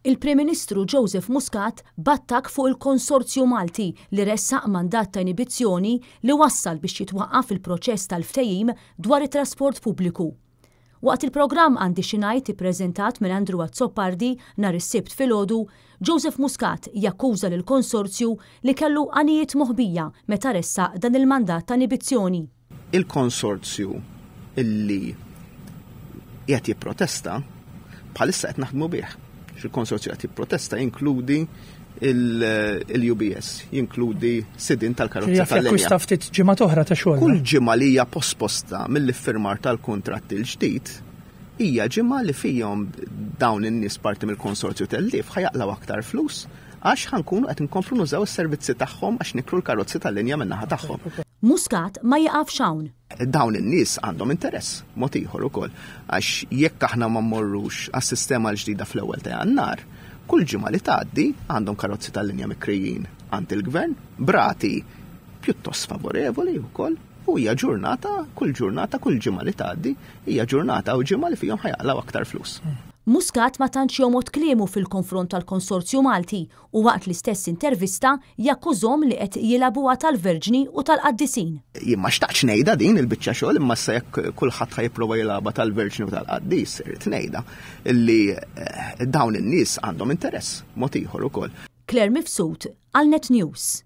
Il-Prim Ministru Joseph Muscat b'attakk fuq il-Konsorzju Malti li ressaq mandat ta' inibizzjoni li wassal biex jitwaqqaf il-proċess tal-ftehim dwar it-trasport pubbliku. Waqt il-programm Għandi Xi Ngħid ippreżentat minn Andrew Azzopardi nhar is-Sibt filgħodu, Joseph Muscat jakkuża lill-Konsorzju li kellu għanijiet moħbija meta ressaq dan il-mandat ta' inibizzjoni. Il-konsorzju illi qiegħed jipprotesta bħalissa qed naħdmu bih. Il-konsorzju qed jipprotesta jinkludi il-UBS, jinkludi sidin tal-karozza tal-linja. Jaf ftit ġimgħa oħra ta' xogħol. Kull ġimgħa li hija posposta mill-iffirmar tal-kuntratt il-ġdid hija ġimgħa li fihom dawn in-nies parti mill-konsorzju tellief ħa jaqilgħu aktar flus għax ħa nkunu qed inkomplu nużaw is-servizzi tagħhom għax nikru l-karozzi tal-linja min-naħa tagħhom. Muscat ma jiqafx hawn. Dawn in-nies għandhom interess mod ieħor ukoll għax jekk aħna ma mmorrux għas-sistema l-ġdida fl-ewwel ta' Jannar, kull ġimgħa li tgħaddi għandhom karozzi tal-linja mikrijin għand il-gvern, b'rati pjuttost favorevoli wkoll u hija ġurnata, kull ġurnata, kull ġimgħa li tgħaddi, hija ġurnata u ġimgħa li fihom ħa jaqilgħu aktar flus. Muscat ma tantx jomgħod kliemu fil-konfront tal-Konsorzju Malti u waqt l-istess intervista jakkużhom li qed jilagħbuha tal-Verġni u tal-Qaddisin. Jien ma xtaqtx ngħidha din il-biċċa xogħol imma issa jekk kulħadd ħa jipprova jilgħabha tal-Verġni u tal-Qaddis, irrid ngħidha illi dawn in-nies għandhom interess mod ieħor ukoll. Claire Mifsud għal Net News.